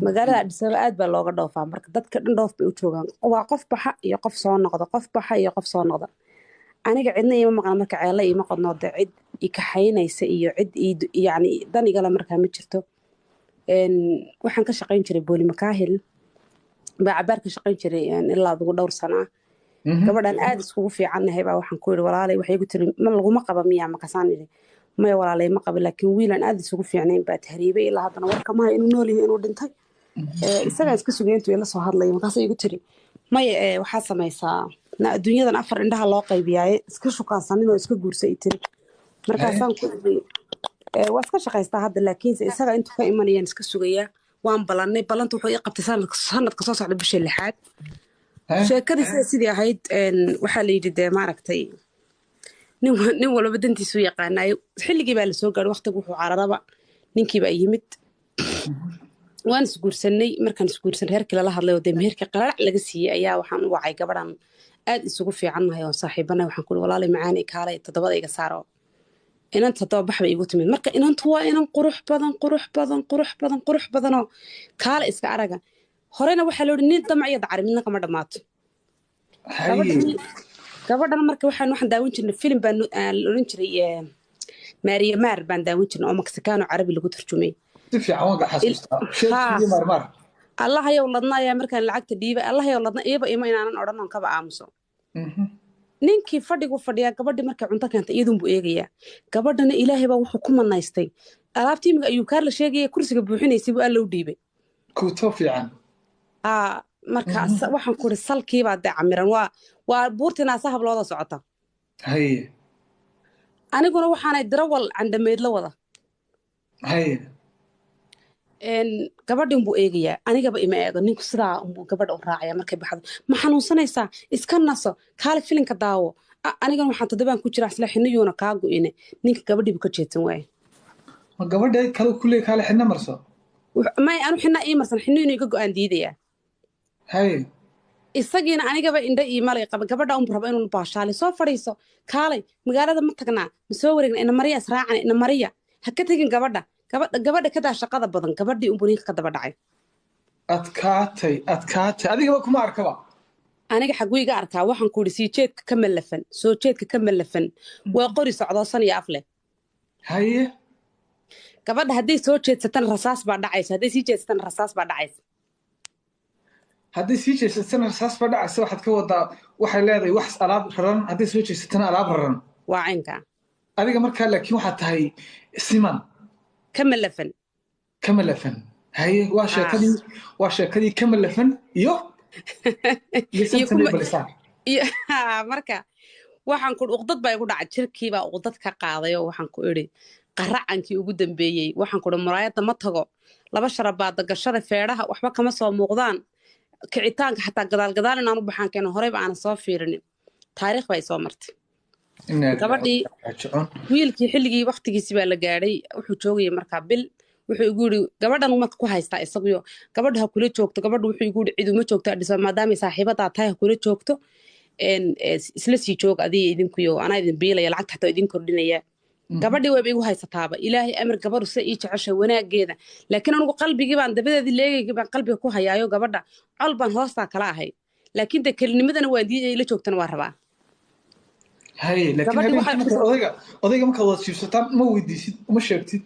Magaalada Addis Ababa aad baa looga dhoofaa. Marka dadka dhan dhoof bay u joogaan. Waa qof baxa iyo qof soo noqda, qof baxa iyo qof soo noqda. Aniga cidna iima maqna, marka ceella iima qodno, dee cid i kaxaynaysa iyo cid yacni dan igala markaa ma jirto. Waxaan ka shaqayn jiray Booli Makaahil baa cabaar ka shaqayn jiray, ilaa adugu dhowr sano ah. Gabadhan aad iskugu fiicannahay baa waxaan ku yidhi, "Walaalay," waxay igu tiri, "Ma laguma qaba miyaa?" Markaasaan idhi, "Maya walaalay, ma qaba, laakiin wiilan aad isugu fiicnayn baa tahriibay, ilaa haddana warka maha inuu nool yahay, inuu dhintay. Isagaa iska sugay intuu ila soo hadlaya." Markaasay igu tiri, "Maya, ee waxaa samaysaa na adduunyadan afar indhaha loo qaybiyaaye, iska shukaansanin oo iska guursa," i tiri. Markaasaan ku idhi, "Waa iska shaqaystaa hadda, laakiinse isaga intuu ka imanayaan iska sugayaa." Waan ballannay. Ballanta wuxuu ii qabtay sanadka soo socda bisha lixaad. Sheekadii sida sidii ahayd, waxaa la yidhi, dee maaragtay, nin walba dantiisu yaqaanaayo. Xilligii baa lasoo gaaray, waqtigu wuxuu cararaba, ninkii baa yimid, waan isguursanay. Markaan isguursan, reerkii lala hadlay oo dee meherkii qalalac laga siiyey, ayaa waxaan u wacay gabadhan aad isugu fiicannahay oo saaxiibanahay. Waxaan ku uri, "Walaalay macaanay, kaalay, toddobada iga saaro." Inan toddoba bax bay igu timid. Marka inantu waa inan qurux badan, qurux badan, qurux badan, qurux badanoo kaale iska araga. Horena waxaa la yidhi, nin damac iyo dacari midna kama dhammaato. Gabadhan marka waxaan daawan jirnay filim baan la odhan jiray Maariya Maar baan daawan jirnay oo Mexicaano Carabi lagu turjumay. Si fiican waan ka xasuustaa sheekii Maarmaar. Allahayow ladna ayaa markaan lacagta dhiibay, allahayow ladna iyaba ima inaanan odhan oon kaba aamuso. Ninkii fadhigu fadhiyaa, gabadhii markay cunto keentay iyadunbuu eegayaa. Gabadhana Ilaahay baa wuxuu ku manaystay alaabtii imiga ayuu kaar la sheegaya, kursiga buuxinaysay buu Alla u dhiibay. Kuto fiican. Aa, marka waxaan ku iri, salkiibaa dee camiran, waa buurtii naasa hablooda socota. Aniguna waxaanay dirawal candhameyd la wada. Gabadhin buu eegayaa, anigaba ima eego ninku. Sidaa unbuu gabadha u raacaya. Markay baxdo, "Ma xanuunsanaysaa? Iska naso, kaale filinka daawo." Anigana waxaan toddobaan ku jiraa isla xiniyuuna kaa go'ine. Ninka gabadhii buu ka jeedsan waaye. Ma gabadha kale kuley, kaale xidna marso? May, anu xinaa ii marsan, xinu inuu iga go'aan diidayaa. Isagiina anigaba indho ii malay qaba, gabadha unbu raba inuu baashaali. "Soo fadhiiso, kaalay, magaalada ma tagnaa? Ma soo wareegna? Ina mariya, israacana, ina mariya, ha ka tegin gabadha, gabadha, gabadha kadaa shaqada badan." Gabadhii unbuu ninka ka daba dhacay. Adkaatay, adkaatay, adigaba kuma arkaba. Aniga xaguu iga arkaa? Waxaan ku idhi, sii jeedka ka malafan, soo jeedka ka malafan, waa qori socdoo san iyo af leh. Gabadha hadday soo jeedsatana rasaas baa dhacaysa, hadday sii jeedsatana rasaas baa dhacaysa. Hadday sii jeesatana rasaas baa dhacaysa. Waxaad ka wadaa waxay leedahay wax alaab raran, hadday soo jeesatana alaab raran. Waa caynkaa. Adiga markaa laakiin waxaad tahay siman. Ka malafan. Ka malafan. Haye, waa sheekadii, waa sheekadii ka malafan iyo iyo santan kuma balisaan. Iyo marka waxaan ku uqdad baa igu dhacay, jirkiibaa uqdad ka qaaday oo waxaan ku idhi qaracankii ugu dambeeyey. Waxaan ku idhi, muraayadda ma tago, laba sharabaada gashada, feedhaha waxba kama soo muuqdaan, kicitaanka xataa gadaal gadaal inaan u baxaan keeno, horeyba aanan soo fiirinin. Taariikh baa i soo martay. Inaa lillahi gabadhii wa inaa raajicuun. Wiilkii xilligii waqtigiisi baa la gaadhay. Wuxuu joogayay markaa bil. Wuxuu igu yidhi, gabadhan marka ku haystaa isaguyo, gabadha ha kula joogto. Gabadha wuxuu igu yidhi, cid uma joogto Addis, maadaamay saaxiibadaa tahay ha kula joogto, isla sii joog adiga idinkuyo, anaa idin biilaya, lacagta xataa idin kordhinaya. Gabadhii wayba igu haysataaba. Ilaahay amar, gabadhu sida ii jeceshay wanaageeda, laakiin anigu qalbigii baan dabadeedii leegaygi baan qalbiga ku hayaayo, gabadha col baan hoostaa kala ahay, laakiin dee kelinimadana waan diidaya, ila joogtana waa rabaa. Haye, laakiin gabadhii habeenkii waxay marka odayga markaad wada jiibsataan, ma weydiisid, uma sheegtid?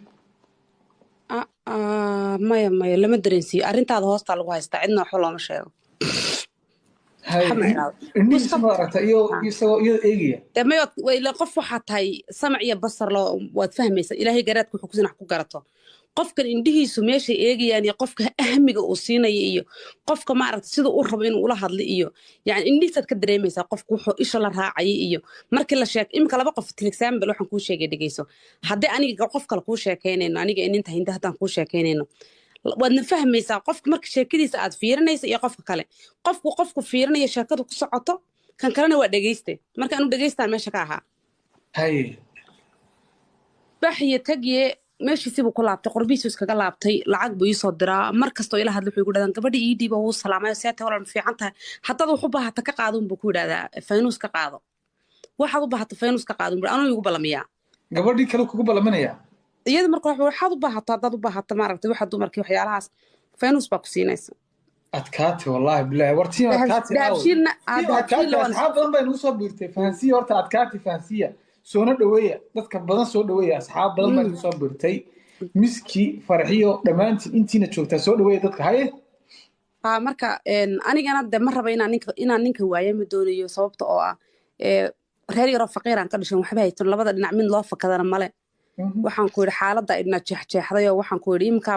Ah, maya, maya, lama dareensiiyo. Arrintaada hoostaa lagu haystaa, cidna waxba looma sheego. Haye. Waxa ma idhaahdo. Indhihiisa ma aragta iyo isagoo iyada eegaya? Dee mayood ila qof waxaa tahay samac iyo basar loo, waad fahmaysaa. Ilaahay garaadka wuxuu ku sinax ku garato qofkan indhihiisu meeshay eegayaan iyo qofka ahmiga uu siinaya iyo qofka maaragta siduu u rabo inuu ula hadlo, iyo yani indhihiisaad ka dareemaysaa qofku wuxuu isha la raacaya. Iyo markii la sheek imika laba qof, til example, waxaan kuu sheegay, dhegeyso, haddii aniga qof kale kuu sheekaynayno, aniga ininta Hinda haddaan kuu sheekaynayno, waadna fahmaysaa qofka marka sheekadiisa aad fiirinaysa iyo qofka kale. Qofku fiirinaya sheekadu ku socoto, kan kalena waa dhegeyste. Marka anu dhegeystaan meesha ka ahaa. Baxye tagye, meeshiisii buu ku laabtay, qorbihiisu iskaga laabtay. Lacag buu iisoo diraa. Mar kastoo ila hadla wuxuu igu dhahdaa, "Gabadha ii dhiiba, wuu salaamayo, seete walaal, ma fiican tahay? Haddaad wax u baahata ka qaado," unbuu ku yidhahdaa. "Faynuus ka qaado, waxaad u baahata faynuus ka qaado," unbuu anuu igu balamiyaa. Gabadhii kale kugu balaminaya? Iyada marka waxaad u baahato, haddaad u baahato, maaragtay, waxa dumarkii waxyaalahaas. Faynus baa ku siinaysa. Adkaati, wallaahi bilahi, war team adkaati aaw. Dahabshiilna Team adkaati, dahabshiilna waan asxaab badan bay nagu soo biirtay. Fahansiya horta adkaati, fahansiya, soona dhaweeya dadka badan, soo dhaweeya. Asxaab badan baa nagu soo biirtay. Miski, Farxiyo, dhammaantiin intiina joogtaa, soo dhaweeya dadka. Haye. Haa, marka anigana de ma raba inaan ninka waayo, ma doonayo, sababta oo ah reer yaroo faqiiraan ka dhashan, waxba haysan, labada dhinac mid loo fakadana male. Waxaan ku yidhi xaaladda idna jeexjeexday oo waxaan ku yidhi iminkaa.